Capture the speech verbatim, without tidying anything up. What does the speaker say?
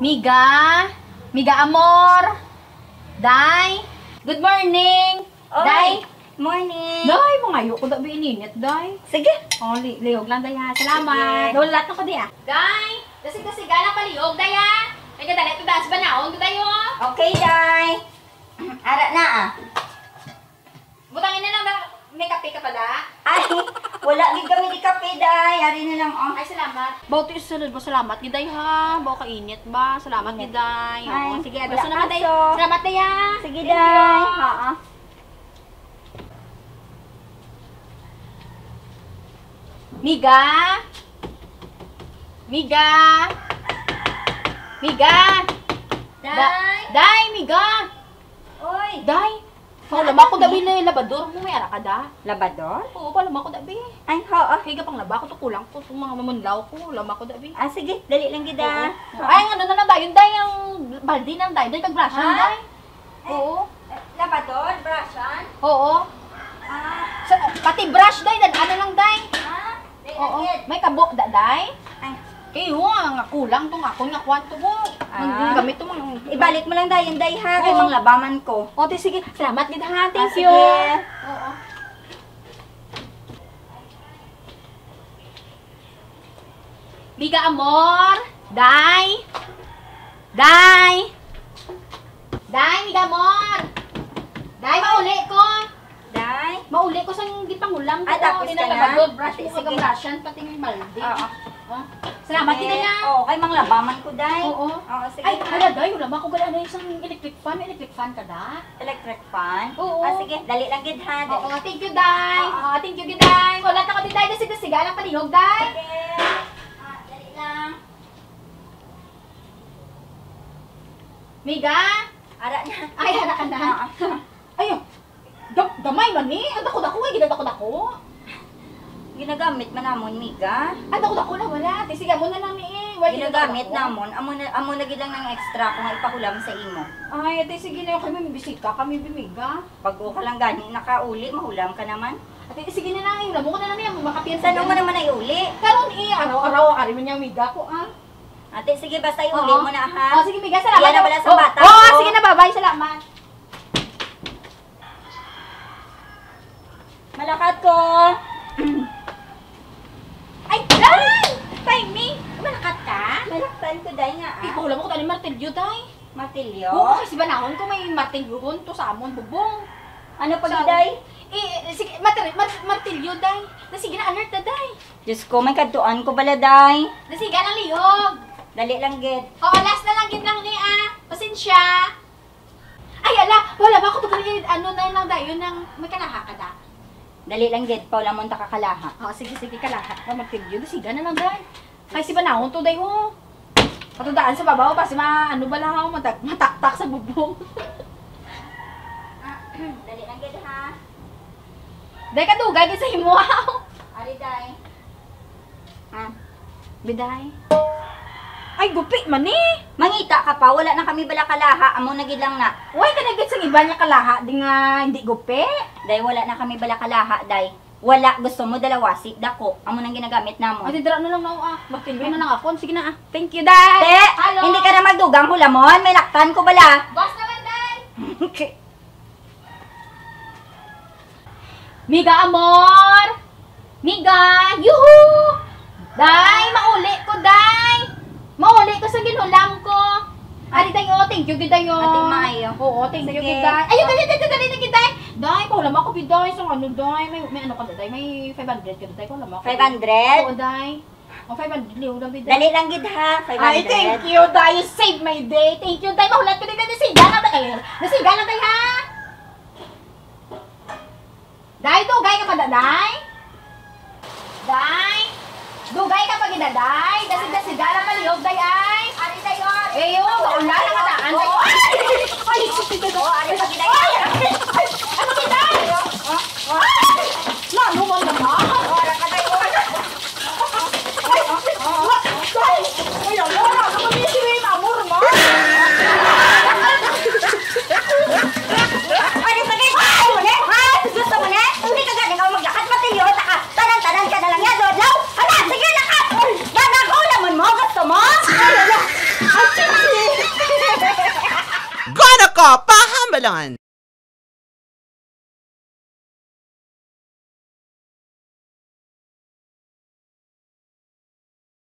Miga, Miga Amor, Day, good morning. Oy, Day, morning. Day, mangayo ko da bi ininit, Day. Sige. Oh, li lihog lang, Day, ha. Salamat. Sige. Dalat na ko di, ah. Day, dasig-dasig lang palihog, Day, ha. Kay kadali to daan sa banahon ko, Day, oh. Okay, Day. Ara na, ah. Butangin na lang, da. May kape ka pala? Ay, wala gid kami di kape, Day. Ari na lang, oh. Ay, salamat. Baw ti salud ba? Salamat gid, Day, ha. Baw kainit ba? Salamat gid, Day. Ay, oo, sige, gusto na ka, Day. Salamat, Day, ha. Sige, Day. Thank you. Oo. Miga? Miga? Miga? Day? Da-, Day, Miga! Oy! Day, paulama ko dabi na labador mo, may ara ka da? Labador? Oo, paulama ko dabi. Ay, oo. Kay gapang laba ko to, kulang ko, itong mga mamunlaw ko, lama ko dabi. Ah, sige, dali lang gid, ah. Oo. Ay, ang ano na lang dayon, Day, ang balde na lang dayon, Day, kag brushan, Day. Oo. Eh, labador, brushan? Oo. Ah. Sa, pati brush, Day, dan ano lang, Day. Ah, dali lang gid. Oo. May kabo da, Day? Ay. Kay, oh, nga kulang tong akon nga kwarto, bo. Ah. Ang gamit to, mga ibalik mo lang dayon, Day, ha? Kay manglaba man ko. O, ti, sige. Salamat gid, ha? Thank you. Ah, sige. Oo. Miga Amor, Day. Day. Day, Miga Amor. Day, mauli ko. Day? Mauli ko sang gipangulam ko. Ah, tapos ka na? Di na labador, brush mo, sige, kag brushan, pati yung balde. Oo. Oh. Salamat, sige. Sige na. Oo, kay manglaba man ko, Day. Oo. Oo, sige. Ay, hala, Day, wala ba ako gala na isang electric fan? May electric fan ka, da? Electric fan? Oo. Ah, sige, dali lang gid, ha, dali. Oo, thank you, Day. Oo. Oo, thank you gid, Day. Wala ta ko, Day, dasig-dasig lang palihog, Day. Sige. Ah, dali lang. Miga? Ara na. Ay, ara ka na. Oo. Ay, ga-, gamay man ni. Ang dako-dako, ay, ginadako-dako. Ginagamit man namon, Miga. Ang dako-dako na wala. Ti, sige, amo na lang ni, eh. Wala. Ginagamit namon. Amo na, amo na gid lang ang extra ko nga ipahulam sa imo. Ay, ate, sige na, kami may bisita kami, bi, Miga. Bag-o ka lang gani nakauli, mahulam ka naman. Ate, sige na lang, eh. Lamo ko na lang, eh. Makapiyansa. Saan mo naman ay uli? Karon, eh, araw-araw, ari man niya, Miga ko, ah. Ate, sige, basta iuli mo na, ha? Oo. Oh, sige, Miga, salamat. Yan na pala sa bata ko. Oo, sige na, bye-bye, salamat. Malakat ko. Ay, Day! Timing! Malakat ka? Malaktan ko, Day, nga, ah. Ikaw lang mo ko tani martilyo, Day. Martilyo? Oo, kasi banahon ko may martilyohon to sa amon, bubong. Ano pa, Day? Eh, eh, sige, mater-, mar-, martilyo, Day. Na, sige na, alert na, Day. Diyos ko, may kadtuan ko bala, Day. Na, sige, ang lihog. Dali lang, gid. Oo, last na lang, gid lang ni, ah. Pasensya. Ay, ala, wala ba ako pagkali-, ano na lang dayon nang may kalaha ka da? Dali lang, gid, paulamon ta ka kalaha. Oo, sige, sige, kalaha. Pa, martilyo, siga na lang, day. Kay si banahon to, day, ho. Patudaan sa babaw, pa si ma-, ano bala, ho, matak-, mataktak sa bubong. Ah, dali lang, gid, ha? Day, kadugay, gid, sa imo, ha? Ari, day. Ah, biday. Ay, gupi man ni. Mangita ka pa, wala na kami bala kalaha, amo na gid lang na. Way ka na gid sang iba nga kalaha, di nga hindi gupi. Day, wala na kami bala kalaha, day. Wala, gusto mo dalawasi, dako, amo nang ginagamit namon. Ay, dira na lang na, ah. Martilyo na lang ako. Sige na, ah. Thank you, day. Te, hello. Hindi ka na magdugang hulamon, may laktan ko bala. Boss naman, day. Miga amor! Miga! Yuhu! Day, mauli ko, day! Mauli ko sa ginhulam ko. Ari, day, oh, thank you, gid, day, oh. Ate, maayo. Oo, thank you, gid, day. Sige. Ayun, dali, dali, dali, dali, day. Day, pahulam ako, gid, day. Sa ano, day? May, may ano ka, day? May five hundred ka, day. Pahulam ako. Five hundred? Oo, day. Oh, five hundred, liw lang, day. Dali lang gid, ha, five hundred. Ay, thank you, day. You saved my day. Thank you, day. Mahulat ko din, day. Nasiga lang, day. Ay, nasiga lang, day, ha? Day, dugay ka pa, day? Day? Dugay ka pa gid, day? Dasig-dasig lang palihog, day, ay. Ari, day, oh. Eh, oh, maulan na madaan, day. Ay! Ay! Oh, ari pa gid, day. Ay! Ay! Ano gid, day? Ay! Lalo man naman. Oh, ara ka, day, oh. Ay, ay, ay, ay, ay, ala, ano ba ni si Rain Amor, ma? Ay, sige, gusto mo ni? Ha? Gusto mo ni? Hindi ka gani ka maglakad, matilyo, taka. Tanan-tanan ka na lang yan, Lord, Lord. Hala, sige, lakad. Gagago naman mo, gusto Papa Hambalon.